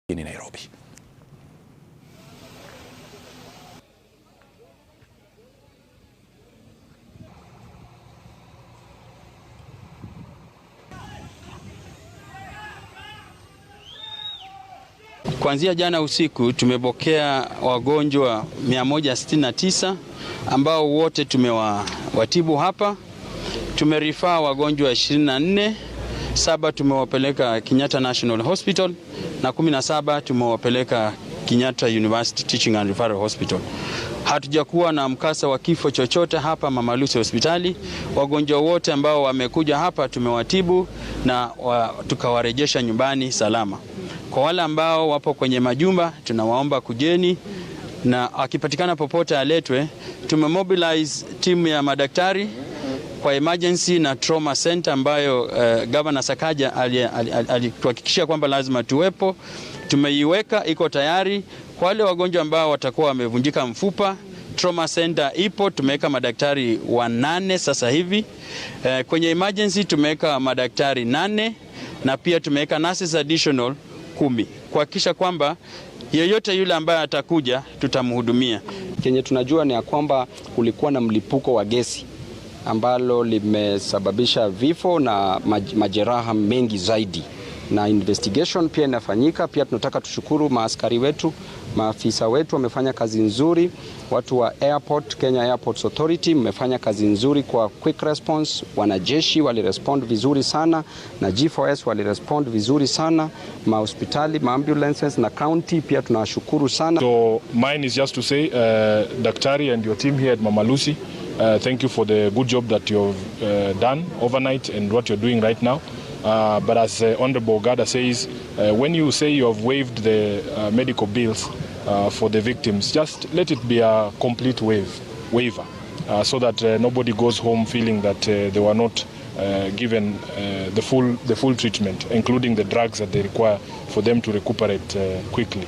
Jijini Nairobi. Kuanzia jana usiku tumepokea wagonjwa 169 ambao wote tumewatibu hapa. Tumerifaa wagonjwa 24, 7 tumewapeleka Kenyatta National Hospital na 17 tumewapeleka Kenyatta University Teaching and Referral Hospital. Hatujakuwa na mkasa wa kifo chochote hapa Mama Lucy Hospitali. Wagonjwa wote ambao wamekuja hapa tumewatibu na tukawarejesha nyumbani salama. Kwa wale ambao wapo kwenye majumba tunawaomba kujeni, na akipatikana popote aletwe. Tumemobilize timu ya madaktari kwa emergency na trauma center ambayo Governor Sakaja alituhakikishia kwamba lazima tuwepo. Tumeiweka, iko tayari. Kwa wale wagonjwa ambao watakuwa wamevunjika mfupa, trauma center ipo, tumeweka madaktari 8 sasa hivi. Kwenye emergency tumeweka madaktari 8 na pia tumeweka nurses additional 10 kuhakikisha kwamba yeyote yule ambaye atakuja tutamhudumia. Kenye tunajua ni ya kwamba kulikuwa na mlipuko wa gesi ambalo limesababisha vifo na majeraha mengi zaidi, na investigation pia inafanyika. Pia tunataka tushukuru maaskari wetu, maafisa wetu wamefanya kazi nzuri. Watu wa airport, Kenya Airports Authority, mmefanya kazi nzuri kwa quick response. Wanajeshi walirespond vizuri sana na G4S walirespond vizuri sana, mahospitali, maambulances na county pia tunawashukuru sana. So mine is just to say, Daktari and your team here at Mama Lucy, thank you for the good job that you've done overnight and what you're doing right now. But as Honorable Gada says, when you say you have waived the medical bills for the victims, just let it be a complete waiver, so that nobody goes home feeling that they were not given the full treatment, including the drugs that they require for them to recuperate quickly.